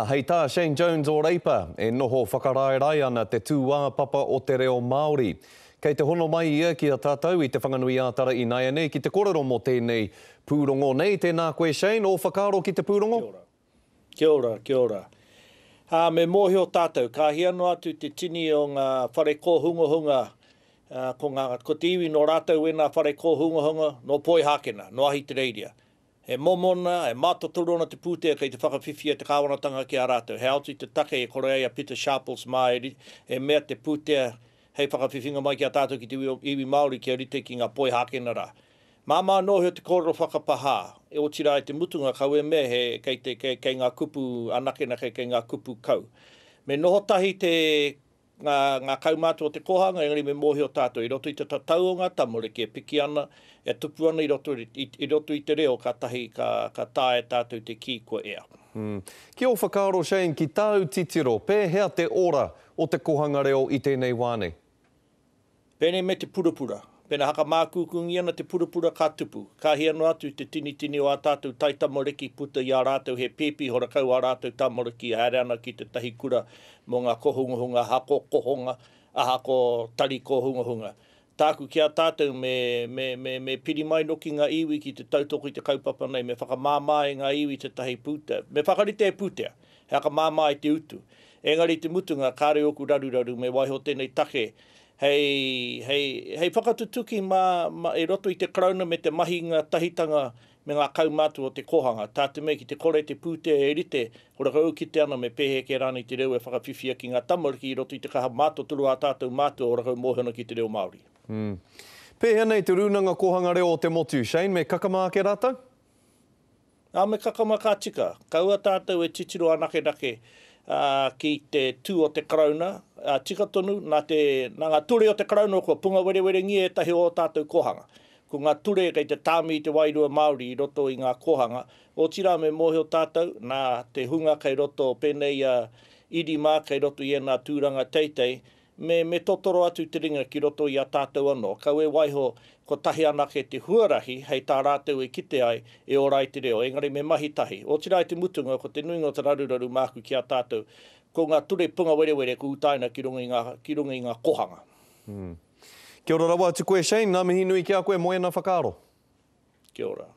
Hei tā Shane Jones o Reipa, e noho whakaraerae ana te tūāpapa o te reo Māori. Kei te hono mai ia ki a tātou i Te Whanganui-ā-Tara inaianei ki te korero mō tēnei pūrongo nei. Tēnā koe Shane, ō whakaaro ki te pūrongo? Kia ora. Kia ora, kia ora. Ā, me mōhio tātou, ka hia noa atu te tini o ngā whare kōhungahunga, ā, ko ngā, ko te iwi nō rātou wēnā whare kōhungahunga, nō Poihākena, nō Ahitereiria. He mōmona, e mātotoru ana te pūtea kei te whakawhiwhia te kāwanatanga ki a rātou. He aoti te take e kore ai a Pita Sharples mā e, e mea te pūtea hei whakawhiwhinga mai ki a tātou ki te iwi Māori kia rite ki ngā Poihākena rā. Māmā nohio te kōrero whakapahā, e otirā i te mutunga kaua e mea he kei te kei, kei ngā kupu anakenake kei ngā kupu kau. Me noho tahi te ngā, ngā kaumātua o te kōhanga engari me mōhio tātou i roto i te tatau o ngā tamariki e piki ana, e tupu ana i roto i, i roto i te reo kātahi ka, ka taea tātou te kī kua ea. Mm. Ki ō whakaaro Shane, ki tāu titiro, pēhea te ora o te kohanga reo i tēnei wā nei? Pēnei me te purapura. Pēnā hakamākūkūngia ana te purapura ka tupu. Ka hia noa atu te tinitini o ā tātou taitamariki puta i a rātou he pēpi horakau ā rātou tamariki e haere ana ki tētahi kura mō ngā kohungahunga ahako kohonga, ahako tari kōhungahunga. Tāku ki a tātou me, me, me, me piri mai noki ngā iwi ki te tautoko i te kaupapa nei, me whakamāmā e ngā iwi tētahi pūtea, me whakarite e pūtea, he hakamāmā i te utu. Engari i te mutunga, kāre ōku raruraru me waiho tēnei take hei, hei, hei whakatutuki mā, mā, i roto i te Karauna me te mahinga tahitanga me ngā kaumātua o te kōhanga. Tā te mea ki te kore te pūtea e rite, horakau au kite ana me pēhea kē rānei te reo e whakawhiwhia ki ngā tamariki i roto i te kaha mātotoru ā tātou mātua horakau mōhio ana ki te reo Māori. Mm. Pēhea nei te Rūnanga Kōhanga Reo o te motu, Shane, me kakama ake rātou? Ā, me kakama ka tika. Kaua tātou e titiro anakenake ki te tū o te Karauna, ā, tika tonu, nā te, nā ngā ture o te Karauna kua pungawerewerengia ētahi o ō tātou kōhanga. Ko ngā ture kei te tāmi i te wairua Māori i roto i ngā kōhanga, otirā me mōhio tātou, nā te hunga kei roto pēnei i a Iri mā kei roto i ēnā tūranga teitei, Me, me totoro atu te ringa ki roto i a tātou anō, kaua e waiho kotahi anake te huarahi hei tā rātou e kite ai, e ora ai te reo, engari me mahi tahi. Otirā i te mutunga, ko te nuinga o te raruraru māku ki a tātou, ko ngā ture pungawerewere kua utaina ki runga i ngā, ki runga i ngā kohanga. Kia ora rawa atu koe Shane, ngā mihi nui ki a koe mō ēnā whakaaro. Kia ora.